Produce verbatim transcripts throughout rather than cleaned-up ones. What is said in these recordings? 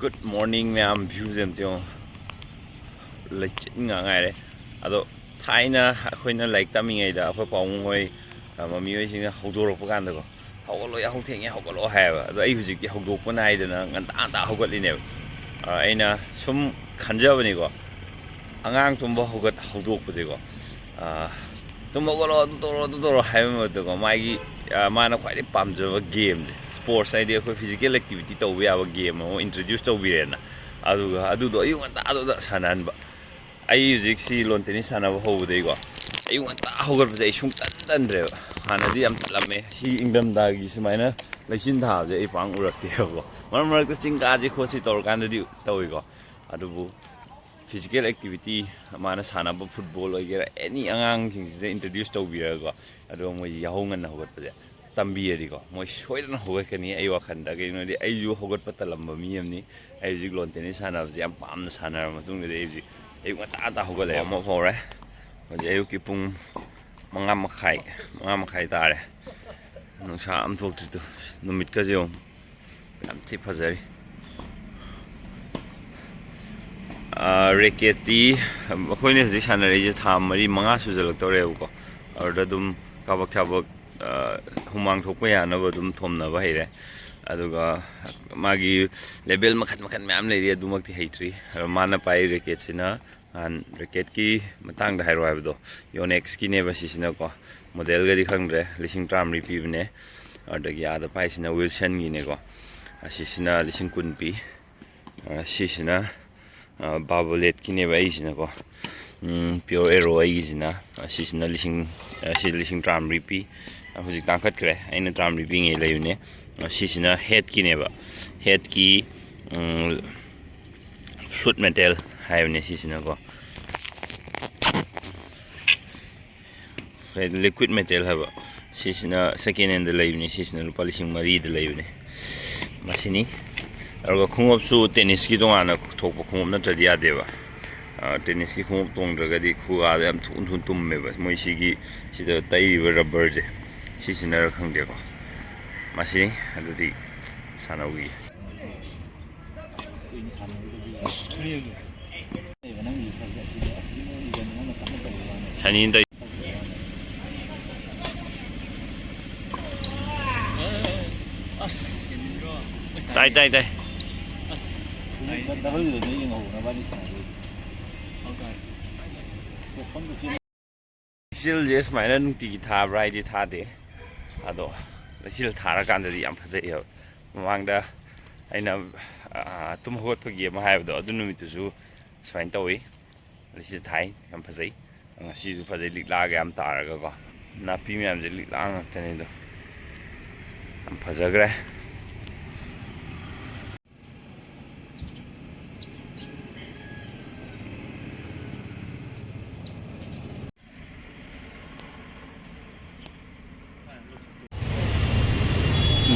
Good morning ꯃꯌꯥꯝ, ꯚ꯭ꯌꯨꯁꯦ ꯑꯝꯇ ꯌꯦꯡꯉꯣ, ꯂꯩꯆꯤꯟ ꯉꯥꯛ ꯉꯥꯏꯔꯦ꯫ ꯑꯗꯣ ꯊꯥꯏꯅ ꯑꯩꯈꯣꯏꯅ ꯂꯥꯏꯔꯤꯛ ꯇꯝꯃꯤꯉꯩꯗ ꯑꯩꯈꯣꯏ ꯄꯥꯕꯨꯡ ꯍꯣꯏ, ꯑ, ꯃꯃꯤ ꯍꯣꯏꯁꯤꯡꯅ ꯍꯧꯗꯣꯔꯛꯄ ꯀꯥꯟꯗꯀꯣ, "ꯍꯧꯒꯠꯂꯣ, ꯌꯥꯍꯧ ꯊꯦꯡꯉꯦ, ꯍꯧꯒꯠꯂꯣ" ꯍꯥꯏꯌꯦꯕ꯫ ꯑꯗꯣ ꯑꯩ ꯍꯧꯖꯤꯛꯇꯤ ꯍꯧꯗꯣꯛꯄ ꯅꯥꯏꯗꯅ ꯉꯟꯇꯥ ꯉꯟꯇꯥ ꯍꯧꯒꯠꯂꯤꯅꯦꯕ꯫ ꯑ, ꯑꯩꯅ ꯁꯨꯝ ꯈꯟꯖꯕꯅꯤꯀꯣ, ꯑꯉꯥꯡ ꯇꯨꯝꯕ ꯍꯧꯒꯠ ꯍꯧꯗꯣꯛꯄꯁꯦꯀꯣ, ꯑ, "ꯇꯨꯝ ꯍꯧꯒꯠꯂꯣ, ꯑꯗꯨ ꯇꯧꯔꯣ, ꯑꯗꯨ ꯇꯧꯔꯣ" ꯍꯥꯏꯕ ꯃꯍꯨꯠꯇꯀꯣ, ꯃꯥꯒꯤ, ꯑ, ꯃꯥꯅ ꯈ꯭ꯋꯥꯏꯗꯒꯤ ꯄꯥꯝꯖꯕ ꯒꯦꯝꯁꯦ, ꯁ꯭ꯄꯣꯔꯠꯁ ꯍꯥꯏꯗꯤ ꯑꯩꯈꯣꯏ ꯐꯤꯖꯤꯀꯦꯜ ꯑꯦꯛꯇꯤꯚꯤꯇꯤ ꯇꯧꯕ ꯌꯥꯕ ꯒꯦꯝ ꯑꯃ ꯏꯟꯇ꯭ꯔꯣꯗ꯭ꯌꯨꯁ ꯇꯧꯕꯤꯔꯦꯅ꯫ ꯑꯗꯨꯒ ꯑꯗꯨꯗꯣ ꯑꯌꯨꯛ ꯉꯟꯇꯥꯗꯨꯗ ꯁꯥꯟꯅꯍꯟꯕ꯫ ꯑꯩ ꯍꯧꯖꯤꯛ ꯁꯤ ꯂꯣꯟ ꯇꯦꯅꯤꯁ ꯁꯥꯟꯅꯕ ꯍꯧꯕꯗꯩꯀꯣ, ꯑꯌꯨꯛ ꯉꯟꯇꯥ ꯍꯧꯒꯠꯄꯁꯦ ꯑꯩ ꯁꯨꯡꯇꯟ ꯇꯟꯗ꯭ꯔꯦꯕ꯫ ꯍꯥꯟꯅꯗꯤ ꯌꯥꯝ ꯇꯜꯂꯝꯃꯦ꯫ ꯁꯤ ꯏꯪꯊꯝꯊꯥꯒꯤ ꯁꯨꯃꯥꯏꯅ ꯂꯩꯆꯤꯟ ꯊꯥꯕꯁꯦ ꯑꯩ ꯄꯥꯡ ꯎꯔꯛꯇꯦꯕꯀꯣ꯫ ꯃꯔꯛ ꯃꯔꯛꯇ ꯆꯤꯡ ꯀꯥꯁꯤ ꯈꯣꯠꯁꯤ ꯇꯧꯔꯀꯥꯟꯗꯗꯤ ꯇꯧꯏꯀꯣ꯫ ꯑꯗꯨꯕꯨ ꯐꯤꯖꯤꯀꯦꯜ ꯑꯦꯛꯇꯤꯚꯤꯇꯤ, ꯃꯥꯅ ꯁꯥꯟꯅꯕ ꯐꯨꯠꯕꯣꯜ ꯑꯣꯏꯒꯦꯔꯥ, ꯑꯦꯅꯤ ꯑꯉꯥꯡꯁꯤꯡꯁꯤꯗ ꯏꯟꯇ꯭ꯔꯣꯗ꯭ꯌꯨꯁ ꯇꯧꯕꯤꯔꯒꯀꯣ, ꯑꯗꯨꯒ ꯃꯣꯏꯁꯤ ꯌꯥꯍꯧ ꯉꯟꯅ ꯍꯧꯒꯠꯄꯁꯦ ꯇꯝꯕꯤꯔꯗꯤꯀꯣ, ꯃꯣꯏ ꯁꯣꯏꯗꯅ ꯍꯧꯒꯠꯀꯅꯤ꯫ ꯑꯩ ꯋꯥꯈꯜꯗ, ꯀꯩꯒꯤꯅꯣꯗꯤ ꯑꯩꯁꯨ ꯍꯧꯒꯠꯄ ꯇꯜꯂꯝꯕ ꯃꯤ ꯑꯃꯅꯤ꯫ ꯑꯩ ꯍꯧꯖꯤꯛ ꯂꯣꯟ ꯇꯦꯅꯤꯁ ꯁꯥꯟꯅꯕꯁꯦ ꯌꯥꯝ ꯄꯥꯝꯅ ꯁꯥꯟꯅꯔꯕ ꯃꯇꯨꯡꯗꯗꯤ ꯑꯩ ꯍꯧꯖꯤꯛ ꯑꯌꯨꯛ ꯉꯟꯇꯥ ꯉꯟꯇꯥ ꯍꯧꯒꯠꯂꯦ꯫ ꯋꯥꯔꯝ ꯑꯞ ꯍꯧꯔꯦ꯫ ꯍꯧꯖꯤꯛ ꯑꯌꯨꯛꯀꯤ ꯄꯨꯡ ꯃꯉꯥ ꯃꯈꯥꯏ, ꯃꯉꯥ ꯃꯈꯥꯏ ꯇꯥꯔꯦ꯫ ꯅꯨꯡꯁꯥ ꯑꯃ ꯊꯣꯛꯇ꯭ꯔꯤꯗꯣ, ꯅꯨꯃꯤꯠꯀꯁꯦ ꯌꯦꯡꯉꯨ, ꯌꯥꯝ ꯊꯤ ꯐꯖꯔꯤ꯫ ꯑꯥ, ꯔꯦꯀꯦꯠꯇꯤ ꯑꯩꯈꯣꯏꯅ ꯍꯧꯖꯤꯛ ꯁꯥꯟꯅꯔꯛꯏꯁꯦ ꯊꯥ ꯃꯔꯤ ꯃꯉꯥ ꯁꯨꯖꯜꯂꯛꯇꯧꯔꯦꯕꯀꯣ꯫ ꯑꯗꯨꯗ ꯑꯗꯨꯝ ꯀꯥꯕꯛ ꯁꯥꯕꯛ, ꯑꯥ, ꯍꯨꯃꯥꯡ ꯊꯣꯛꯄ ꯌꯥꯅꯕ ꯑꯗꯨꯝ ꯊꯣꯝꯅꯕ ꯍꯩꯔꯦ꯫ ꯑꯗꯨꯒ ꯃꯥꯒꯤ ꯂꯦꯚꯦꯜ ꯃꯈꯟ ꯃꯈꯟ ꯃꯌꯥꯝ ꯂꯩꯔꯤ, ꯑꯗꯨꯃꯛꯇꯤ ꯍꯩꯇ꯭ꯔꯤ꯫ ꯑꯗꯣ ꯃꯥꯅ ꯄꯥꯏ ꯔꯦꯀꯦꯠꯁꯤꯅ, ꯅꯍꯥꯟ ꯔꯦꯀꯦꯠꯀꯤ ꯃꯇꯥꯡꯗ ꯍꯥꯏꯔꯣ ꯍꯥꯏꯕꯗꯣ, ꯌꯣꯅꯦꯛꯁꯀꯤꯅꯦꯕ ꯁꯤꯁꯤꯅꯀꯣ꯫ ꯃꯣꯗꯦꯜꯒꯗꯤ ꯈꯪꯗ꯭ꯔꯦ, ꯂꯤꯁꯤꯡ ꯇꯔꯥꯃꯔꯤ ꯄꯤꯕꯅꯦ꯫ ꯑꯗꯒꯤ ꯑꯥꯗ ꯄꯥꯏꯁꯤꯅ ꯋꯤꯜꯁꯟꯒꯤꯅꯦꯀꯣ, ꯑꯁꯤꯁꯤꯅ ꯂꯤꯁꯤꯡ ꯀꯨꯟ ꯄꯤ꯫ ꯑ, ꯁꯤꯁꯤꯅ, ꯑ, ꯕꯥꯕꯣꯂꯦꯠꯀꯤꯅꯦꯕ ꯑꯩꯁꯤꯅꯀꯣ, ꯎꯝ, ꯄꯤꯌꯣꯔ ꯑꯦꯔꯣ ꯑꯩꯒꯤꯁꯤꯅ꯫ ꯑ, ꯁꯤꯁꯤꯅ ꯂꯤꯁꯤꯡ, ꯑ, ꯁꯤ ꯂꯤꯁꯤꯡ ꯇꯔꯥꯃꯔꯤ ꯄꯤ꯫ ꯑ, ꯍꯧꯖꯤꯛ ꯇꯥꯡꯈꯠꯈ꯭ꯔꯦ, ꯑꯩꯅ ꯇꯔꯥꯃꯔꯤ ꯄꯤꯉꯩ ꯂꯩꯕꯅꯦ꯫ ꯑ, ꯁꯤꯁꯤꯅ ꯍꯦꯠꯀꯤꯅꯦꯕ, ꯍꯦꯠꯀꯤ, ꯎꯝ, ꯐ꯭ꯂꯨꯠ ꯃꯦꯇꯦꯜ ꯍꯥꯏꯕꯅꯦ ꯁꯤꯁꯤꯅꯀꯣ꯫ ꯂꯤꯀ꯭ꯋꯤꯠ ꯃꯦꯇꯦꯜ ꯍꯥꯏꯕ, ꯁꯤꯁꯤꯅ ꯁꯦꯀꯦꯟ ꯍꯦꯟꯗ ꯂꯩꯕꯅꯤ, ꯁꯤꯁꯤꯅ ꯂꯨꯄꯥ ꯂꯤꯁꯤꯡ ꯃꯔꯤꯗ ꯂꯩꯕꯅꯤ꯫ ꯃꯁꯤꯅꯤ꯫ ꯑꯗꯨꯒ ꯈꯣꯡꯎꯞꯁꯨ ꯇꯦꯅꯤꯁꯀꯤ ꯇꯣꯉꯥꯟꯅ ꯊꯣꯛꯄ ꯈꯣꯡꯎꯞ ꯅꯠꯇ꯭ꯔꯗꯤ ꯌꯥꯗꯦꯕ꯫ ꯑ, ꯇꯦꯅꯤꯁꯀꯤ ꯈꯣꯡꯎꯞ ꯇꯣꯡꯗ꯭ꯔꯒꯗꯤ ꯈꯨꯒꯥꯗ ꯌꯥꯝ ꯊꯨꯅ ꯊꯨꯅ ꯇꯨꯝꯃꯦꯕ꯫ ꯃꯣꯏ ꯁꯤꯒꯤ, ꯁꯤꯗ ꯇꯩꯔꯤꯕ ꯔꯕꯔꯁꯦ, ꯁꯤꯁꯤꯅꯔ ꯈꯪꯗꯦꯀꯣ꯫ ꯃꯁꯤꯅꯤ꯫ ꯑꯗꯨꯗꯤ ꯁꯥꯟꯅꯧꯈꯤꯒꯦ꯫ ꯁꯅꯤꯅ ꯇꯧ-, ꯇꯥꯏ, ꯇꯥꯏ, ꯇꯥꯏ꯫ ꯂꯩꯆꯤꯜꯁꯦ ꯁꯨꯃꯥꯏꯅ ꯅꯨꯡꯇꯤꯒꯤ ꯊꯥꯕ꯭ꯔꯥ ꯍꯥꯏꯗꯤ ꯊꯥꯗꯦ, ꯑꯗꯣ ꯂꯩꯆꯤꯜ ꯊꯥꯔꯀꯥꯟꯗꯗꯤ ꯌꯥꯝ ꯐꯖꯩꯑꯕ꯫ ꯃꯃꯥꯡꯗ ꯑꯩꯅ, ꯑꯥ, ꯇꯨꯝ ꯍꯧꯒꯠꯄꯒꯤ ꯑꯃ ꯍꯥꯏꯕꯗꯣ, ꯑꯗꯨ ꯅꯨꯃꯤꯠꯇꯨꯁꯨ ꯁꯨꯃꯥꯏꯅ ꯇꯧꯋꯤ꯫ ꯂꯩꯆꯤꯜ ꯊꯥꯏ, ꯌꯥꯝ ꯐꯖꯩ꯫ ꯉꯁꯤꯁꯨ ꯐꯖꯩ, ꯂꯤꯛꯂꯥꯒ ꯌꯥꯝ ꯇꯥꯔꯒꯀꯣ꯫ ꯅꯥꯄꯤ ꯃꯌꯥꯝꯁꯦ ꯂꯤꯛꯂꯥ ꯉꯥꯛꯇꯅꯤꯗꯣ, ꯌꯥꯝ ꯐꯖꯈ꯭ꯔꯦ꯫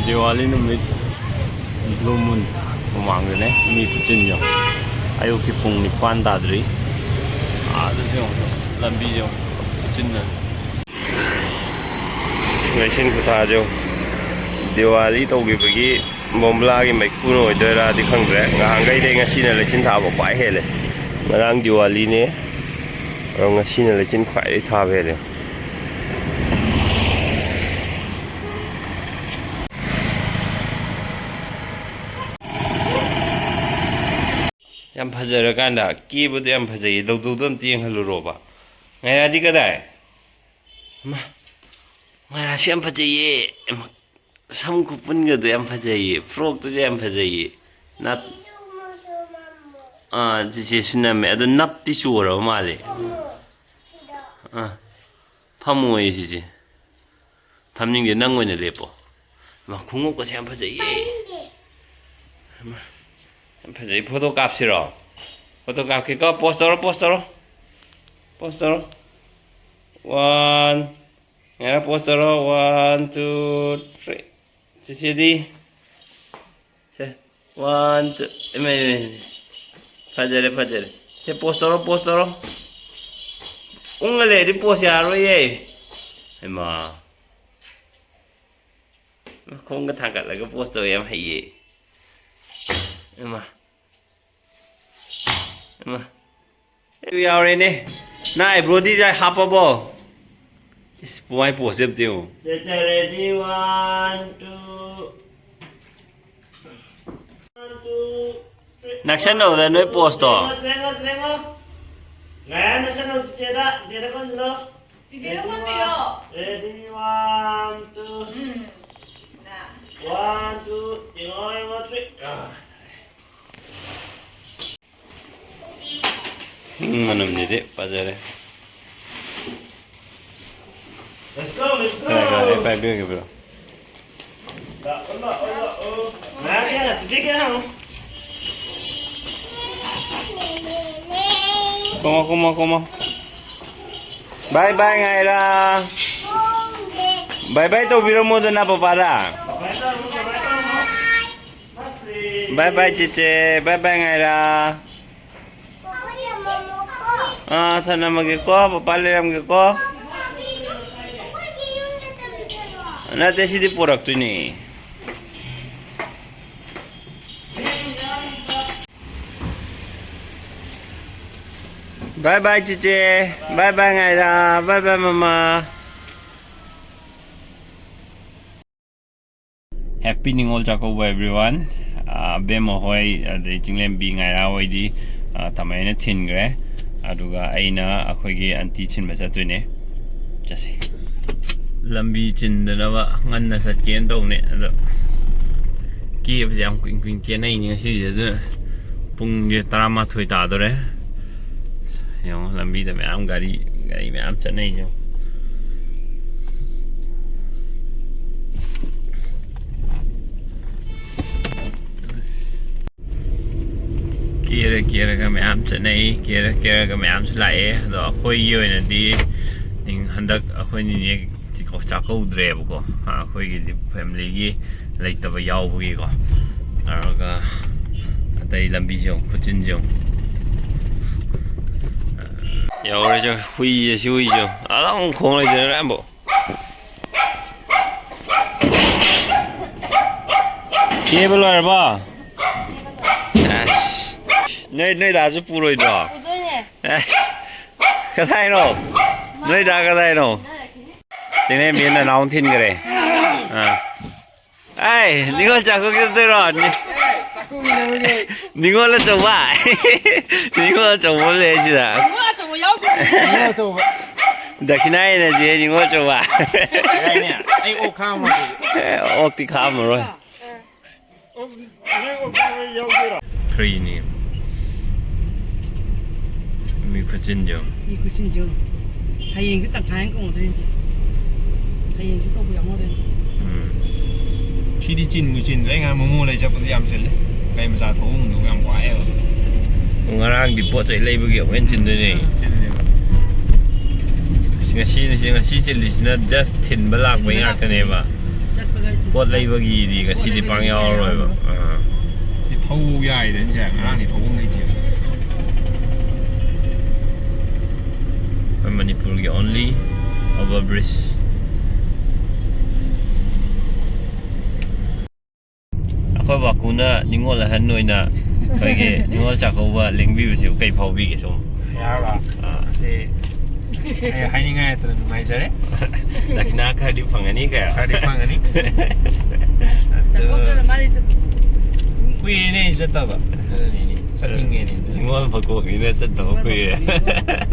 ꯗꯤꯋꯥꯂꯤ ꯅꯨꯃꯤꯠ, blue moon ꯃꯃꯥꯡꯗꯅꯦ꯫ ꯃꯤ ꯈꯨꯆꯤꯟꯗꯣ, ꯑꯌꯨꯛꯀꯤ ꯄꯨꯡ ꯅꯤꯄꯥꯟ ꯇꯥꯗ꯭ꯔꯤ꯫ ꯑꯥꯗꯁꯨ ꯌꯦꯡꯉꯨ, ꯂꯝꯕꯤꯁꯦ ꯌꯦꯡꯉꯨ, ꯈꯨꯆꯤꯟꯗꯣ꯫ ꯂꯩꯆꯤꯟ ꯈꯨꯊꯥꯁꯦ ꯌꯦꯡꯉꯨ꯫ ꯗꯤꯋꯥꯂꯤ ꯇꯧꯈꯤꯕꯒꯤ ꯕꯣꯝꯕ꯭ꯂꯥꯒꯤ ꯃꯩꯈꯨꯅ ꯑꯣꯏꯗꯣꯏꯔꯥꯗꯤ ꯈꯪꯗ꯭ꯔꯦ꯫ ꯉꯍꯥꯟꯈꯩꯗꯩ ꯉꯁꯤꯅ ꯂꯩꯆꯤꯟ ꯊꯥꯕ ꯈ꯭ꯋꯥꯏ ꯍꯦꯜꯂꯦ꯫ ꯉꯔꯥꯡ ꯗꯤꯋꯥꯂꯤꯅꯦ, ꯑꯗꯣ ꯉꯁꯤꯅ ꯂꯩꯆꯤꯟ ꯈ꯭ꯋꯥꯏꯗꯩ ꯊꯥꯕ ꯍꯦꯜꯂꯦ꯫ ꯌꯥꯝ ꯐꯖꯔꯀꯥꯟꯗ ꯀꯦꯕꯗꯣ ꯌꯥꯝ ꯐꯖꯩꯌꯦ꯫ ꯗꯧꯗꯧꯗꯣ ꯑꯝꯇ ꯌꯦꯡꯍꯜꯂꯨꯔꯣꯕ꯫ ꯉꯥꯏꯔꯥꯗꯤ ꯀꯗꯥꯏ? ꯃꯥ, ꯃꯥꯏꯔꯥꯁꯨ ꯌꯥꯝ ꯐꯖꯩꯌꯦ꯫ ꯁꯝ ꯈꯨꯄꯨꯟꯒꯗꯣ ꯌꯥꯝ ꯐꯖꯩꯌꯦ꯫ Frockꯇꯨꯁꯨ ꯌꯥꯝ ꯐꯖꯩꯌꯦ꯫ ꯅꯞ-, ꯑꯥ, ꯆꯤꯆꯦꯁꯨ ꯅꯝꯃꯦ꯫ ꯑꯗꯣ ꯅꯞꯇꯤ ꯆꯣꯔꯕ ꯃꯥꯜꯂꯦ꯫ ꯑꯥ, ꯐꯝꯃꯣꯌꯦ ꯆꯤꯆꯦ꯫ ꯐꯝꯅꯤꯡꯗꯦ, ꯅꯪ ꯑꯣꯏꯅ ꯂꯦꯞꯄꯣ꯫ ꯃꯥ, ꯈꯣꯡꯎꯞꯀꯁꯦ ꯌꯥꯝ ꯐꯖꯩꯌꯦ꯫ ꯃꯥ, ꯌꯥꯝ ꯐꯖꯩ꯫ Photo ꯀꯥꯞꯁꯤꯔꯣ? Photo ꯀꯥꯞꯀꯦꯀꯣ꯫ Pose ꯇꯧꯔꯣ, pose ꯇꯧꯔꯣ꯫ Pose ꯇꯧꯔꯣ꯫ One꯫ ꯉꯥꯏꯔ pose ꯇꯧꯔꯣ꯫ One, two, three꯫ ꯆꯤꯆꯦꯗꯤ? ꯁꯦ, one, two, ꯏꯃꯥ, ꯏꯃꯥ, ꯏꯃꯥ꯫ ꯐꯖꯔꯦ, ꯐꯖꯔꯦ꯫ ꯁꯦ, pose ꯇꯧꯔꯣ, pose ꯇꯧꯔꯣ꯫ ꯎꯪꯉ ꯂꯩꯔꯗꯤ pose ꯌꯥꯔꯣꯏꯌꯦ꯫ ꯍꯩꯃꯥ꯫ ꯃꯈꯣꯡꯒ ꯊꯥꯡꯒꯠꯂꯒ pose ꯇꯧꯋꯦ, ꯌꯥꯝ ꯍꯩꯌꯦ꯫ ꯍꯩꯃꯥ꯫ ꯏꯃꯥ, ꯑꯗꯨ ꯌꯥꯎꯔꯦꯅꯦ꯫ ꯅꯪ ꯑꯥꯏꯕ꯭ꯔꯣꯗꯤ ꯍꯥꯞꯄꯕꯣ? ꯏꯁ, ꯃꯥꯏ ꯄꯣꯁꯁꯦ ꯑꯝꯇ ꯌꯦꯡꯉꯨ꯫ ꯁꯦ, ꯁꯦ, ready, one, two, one, two, three. ꯅꯛꯁꯟꯅꯧꯗ ꯅꯣꯏ ꯄꯣꯁꯇꯣ꯫ ꯌꯦꯡꯉꯣ, ꯌꯦꯡꯉꯣ, ꯌꯦꯡꯉꯣ꯫ ꯉꯥꯏꯔ ꯅꯛꯁꯟꯅꯧ, ꯆꯤꯆꯦꯗ, ꯆꯤꯆꯦꯗ ꯀꯣꯟꯁꯤꯜꯂꯣ꯫ ꯆꯤꯆꯦꯗ ꯀꯣꯟꯕꯤꯌꯣ꯫ Ready, one, two. ꯎꯝ꯫ One, two, ꯌꯦꯡꯉꯣ, ꯌꯦꯡꯉꯣ, three. ꯑꯥ꯫ ꯎꯝ, ꯃꯅꯝꯁꯤꯗꯤ ꯐꯖꯔꯦ꯫ Let's go, let's go. ꯀꯅꯥ, ꯀꯅꯥ? ꯑꯩ ꯄꯥꯏꯕꯤꯔꯒꯦ, ꯕ꯭ꯔꯣ꯫ ꯂꯥꯛꯑꯣ, ꯂꯥꯛꯑꯣ, ꯂꯥꯛꯑꯣ꯫ ꯉꯥꯏꯍꯥꯛ ꯀꯌꯥ, ꯇꯤꯀꯦꯠ ꯀꯌꯥ ꯍꯪꯉꯨ꯫ ꯀꯨꯝꯃꯣ, ꯀꯨꯝꯃꯣ, ꯀꯨꯝꯃꯣ꯫ ꯕꯥꯏ ꯕꯥꯏ ꯉꯥꯏꯔꯥ꯫ ꯕꯥꯏ ꯕꯥꯏ ꯇꯧꯕꯤꯔꯝꯃꯣꯗꯅ ꯄꯄꯥꯗ꯫ ꯕꯥꯏ ꯕꯥꯏ ꯇꯧꯔꯝꯃꯣ, ꯕꯥꯏ ꯕꯥꯏ ꯇꯧꯔꯝꯃꯣ꯫ ꯕꯥꯏ ꯕꯥꯏ ꯆꯦꯆꯦ, ꯕꯥꯏ ꯕꯥꯏ ꯉꯥꯏꯔꯥ꯫ ꯑꯥ, ꯊꯅꯝꯃꯒꯦꯀꯣ, ꯄꯄꯥ ꯂꯩꯔꯝꯒꯦꯀꯣ꯫ ꯅꯠꯇꯦ, ꯁꯤꯗꯤ ꯄꯨꯔꯛꯇꯣꯏꯅꯦ꯫ ꯕꯥꯏ ꯕꯥꯏ ꯆꯤꯆꯦ, ꯕꯥꯏ ꯕꯥꯏ ꯉꯥꯏꯔꯥ, ꯕꯥꯏ ꯕꯥꯏ ꯃꯃꯥ꯫ Happy Ningol Chakkouba everyone꯫ ꯑꯥ, ꯑꯕꯦꯝꯃ ꯍꯣꯏ, ꯑꯗꯩ ꯆꯤꯡꯂꯦꯝꯕꯤ ꯉꯥꯏꯔꯥ ꯍꯣꯏꯗꯤ, ꯑꯥ, ꯇꯥꯃꯩꯅ ꯊꯤꯟꯈ꯭ꯔꯦ꯫ ꯑꯗꯨꯒ ꯑꯩꯅ ꯑꯩꯈꯣꯏꯒꯤ aunty ꯊꯤꯟꯕ ꯆꯠꯇꯣꯏꯅꯦ꯫ ꯆꯠꯁꯤ꯫ ꯂꯝꯕꯤ ꯆꯤꯟꯗꯅꯕ ꯉꯟꯅ ꯆꯠꯀꯦꯅ ꯇꯧꯅꯦ꯫ ꯑꯗꯣ ꯀꯦꯕꯁꯦ ꯌꯥꯝ ꯀꯨꯏ ꯀꯨꯏꯅ ꯀꯦꯅꯩꯅꯦ ꯉꯁꯤꯁꯦ꯫ ꯑꯗꯨꯅ ꯄꯨꯡꯁꯦ ꯇꯔꯥꯃꯥꯊꯣꯏ ꯇꯥꯗꯣꯔꯦ꯫ ꯌꯦꯡꯉꯣ, ꯂꯝꯕꯤꯗ ꯃꯌꯥꯝ ꯒꯥꯔꯤ, ꯒꯥꯔꯤ ꯃꯌꯥꯝ ꯆꯠꯅꯩꯁꯦ ꯌꯦꯡꯉꯣ꯫ ꯀꯦꯔ ꯀꯦꯔꯒ ꯃꯌꯥꯝ ꯆꯠꯅꯩ, ꯀꯦꯔ ꯀꯦꯔꯒ ꯃꯌꯥꯝꯁꯨ ꯂꯥꯛꯑꯦ꯫ ꯑꯗꯣ ꯑꯩꯈꯣꯏꯒꯤ ꯑꯣꯏꯅꯗꯤ ꯅꯤꯡ-, ꯍꯟꯗꯛ ꯑꯩꯈꯣꯏ ꯅꯤꯅꯦ ꯆꯥꯛꯀꯧꯗ꯭ꯔꯦꯕꯀꯣ꯫ ꯑꯩꯈꯣꯏꯒꯤꯗꯤ familyꯒꯤ ꯂꯩꯇꯕ ꯌꯥꯎꯕꯒꯤꯀꯣ꯫ ꯑꯗꯨꯒ ꯑꯇꯩ ꯂꯝꯕꯤꯁꯦ ꯌꯦꯡꯉꯨ, ꯈꯨꯆꯤꯟꯁꯦ ꯌꯦꯡꯉꯨ꯫ ꯌꯧꯔꯦ, ꯌꯧꯔꯦ꯫ ꯍꯨꯏꯁꯦ, ꯁꯤ ꯍꯨꯏꯁꯦ ꯌꯦꯡꯉꯨ꯫ ꯑꯗꯨꯝ ꯈꯣꯡ ꯂꯩꯗꯣꯏꯅꯦ ꯑꯌꯥꯝꯕ꯫ ꯀꯦꯕ ꯂꯣꯏꯔꯕꯣ? ꯑꯁ꯫ ꯅꯣꯏ, ꯅꯣꯏ ꯗꯥꯁꯨ ꯄꯨꯔꯣꯏꯗ꯭ꯔꯣ? ꯄꯨꯗꯣꯏꯅꯦ꯫ ꯑꯦ, ꯀꯗꯥꯏꯅꯣ? ꯅꯣꯏ ꯗꯥ ꯀꯗꯥꯏꯅꯣ? ꯃꯥ ꯂꯥꯛꯈꯤꯅꯤ꯫ ꯆꯤꯡꯂꯦꯝꯕꯤꯅ ꯅꯅꯥꯎ ꯊꯤꯟꯈ꯭ꯔꯦ꯫ ꯑꯥ꯫ ꯑꯩ, ꯅꯤꯉꯣꯜ ꯆꯥꯛꯀꯧ ꯆꯠꯇꯣꯏꯔꯣ? ꯅꯤ-, ꯅꯤꯉꯣꯜ ꯑꯆꯧꯕ꯫ ꯅꯤꯉꯣꯜ ꯑꯆꯧꯕ ꯑꯃ ꯂꯩ ꯁꯤꯗ꯫ ꯅꯤꯉꯣꯜ ꯑꯆꯧꯕ ꯌꯥꯎꯗꯦ꯫ ꯅꯤꯉꯣꯜ ꯑꯆꯧꯕ꯫ ꯗꯈꯤꯅꯥ ꯌꯦꯟꯅꯁꯦ, ꯅꯤꯉꯣꯜ ꯑꯆꯧꯕ꯫ ꯌꯥꯏꯅꯦ꯫ ꯑꯩ ꯑꯣꯛ ꯈꯥꯛꯑꯝꯃꯒꯦ꯫ ꯑꯦ, ꯑꯣꯛꯇꯤ ꯈꯥꯛꯑꯝꯃꯔꯣꯏ꯫ ꯐ꯭ꯔꯤꯅꯤ꯫ ꯃꯤ ꯈꯨꯆꯤꯟꯁꯦ ꯌꯦꯡꯉꯨ꯫ ꯃꯤ ꯈꯨꯆꯤꯟꯁꯦ ꯌꯦꯡꯉꯨ꯫ ꯍꯌꯦꯡꯁꯨ ꯇꯪꯈꯥꯏ ꯑꯃ ꯀꯣꯡꯉꯗꯣꯏꯅꯤꯁꯦ꯫ ꯍꯌꯦꯡꯁꯨ ꯀꯧꯕ ꯌꯥꯎꯅꯗꯣꯏꯅꯤ꯫ ꯎꯝ꯫ ꯁꯤꯗꯤ ꯆꯤꯟꯕꯨ ꯆꯤꯟꯗ꯭ꯔꯦ꯫ ꯉꯥꯏ ꯃꯣꯃꯣ ꯂꯩ ꯆꯠꯄꯗꯤ ꯌꯥꯝ ꯆꯤꯜꯂꯦ꯫ ꯒꯥꯔꯤ ꯃꯆꯥ ꯊꯧꯐꯝꯗꯨ ꯌꯥꯝ ꯋꯥꯏꯑꯦꯕ꯫ ꯉꯔꯥꯡꯗꯤ ꯄꯣꯠ ꯆꯩ ꯂꯩꯕꯒꯤ ꯑꯃꯨꯛ ꯍꯦꯟꯅ ꯆꯤꯟꯗꯣꯏꯅꯦ꯫ ꯆꯤꯜꯂꯦꯕ꯫ ꯉꯁꯤ, ꯉꯁꯤ ꯆꯤꯜꯂꯤꯁꯤꯅ just ꯊꯤꯟꯕ ꯂꯥꯛꯄꯩ ꯊꯤꯟꯕ ꯂꯥꯛꯄꯒꯤ ꯉꯥꯛꯇꯅꯦꯕ꯫ ꯆꯠꯄꯒ ꯄꯣꯠ ꯂꯩꯕꯒꯤꯗꯤ ꯄꯣꯠ ꯉꯁꯤꯗꯤ ꯄꯥꯡ ꯂꯩꯕꯒꯤꯗꯤ ꯌꯥꯎꯔꯔꯣꯏꯕ꯫ ꯌꯥꯔꯔꯣꯏ꯫ ꯑꯥ꯫ ꯁꯤ ꯊꯧ ꯌꯥꯏꯗꯅ ꯁꯦ꯫ ꯉꯔꯥꯡꯗꯤ ꯊꯧꯐꯝ ꯂꯩꯇꯦ꯫ ꯑꯩꯈꯣꯏ ꯃꯅꯤꯄꯨꯔꯒꯤ only over bridge꯫ ꯑꯩꯈꯣꯏ ꯕꯥꯀꯨꯅ ꯅꯤꯉꯣꯜ ꯑꯍꯟ ꯑꯣꯏꯅ ꯑꯩꯈꯣꯏꯒꯤ ꯅꯤꯉꯣꯜ ꯆꯥꯛꯀꯧꯕ ꯂꯦꯡꯕꯤꯕꯁꯤꯕꯨ ꯀꯩ ꯐꯥꯎꯕꯤꯒꯦ ꯁꯨꯝ? ꯌꯥꯔꯕ? ꯑꯥ꯫ ꯁꯤ ꯑꯩ ꯍꯥꯏꯅꯤꯡꯉꯥꯏ ꯂꯩꯇꯅ ꯅꯨꯡꯉꯥꯏꯖꯔꯦ꯫ ꯗꯈꯤꯅꯥ ꯈꯔꯗꯤ ꯐꯪꯒꯅꯤ ꯀꯥꯏ꯫ ꯈꯔꯗꯤ ꯐꯪꯒꯅꯤ꯫ ꯑꯗꯨ ꯆꯠꯊꯣꯛꯇꯅ ꯃꯥꯗꯤ ꯆꯠ-, ꯀꯨꯏꯔꯦꯅꯦ ꯑꯩ ꯆꯠꯇꯕ꯫ ꯑꯗꯨꯅꯤꯅꯦ꯫ ꯆꯠꯅꯤꯡꯉꯦꯅꯦ꯫ ꯅꯤꯉꯣꯜ ꯃꯀꯣꯛꯅꯤꯅ ꯆꯠꯇꯕ ꯅꯤꯉꯣꯜ ꯀꯨꯏꯔꯦ꯫ ꯃꯀꯣꯛꯅꯤꯅ꯫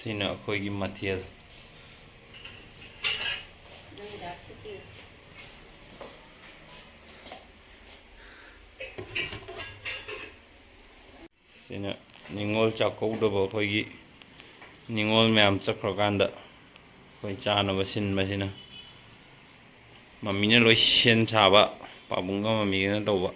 ꯁꯤꯅ ꯑꯩꯈꯣꯏꯒꯤ ꯃꯊꯦꯜ꯫ ꯁꯤꯅ ꯅꯤꯉꯣꯜ ꯆꯥꯛꯀꯧꯗꯕ ꯑꯩꯈꯣꯏꯒꯤ ꯅꯤꯉꯣꯜ ꯃꯌꯥꯝ ꯆꯠꯈ꯭ꯔꯀꯥꯟꯗ ꯑꯩꯈꯣꯏ ꯆꯥꯅꯕ ꯁꯤꯟꯕꯁꯤꯅ ꯃꯝꯃꯤꯅ ꯂꯣꯏ ꯁꯦꯝ ꯁꯥꯕ, ꯄꯥꯕꯨꯡꯒ ꯃꯝꯃꯤꯒꯅ ꯇꯧꯕ꯫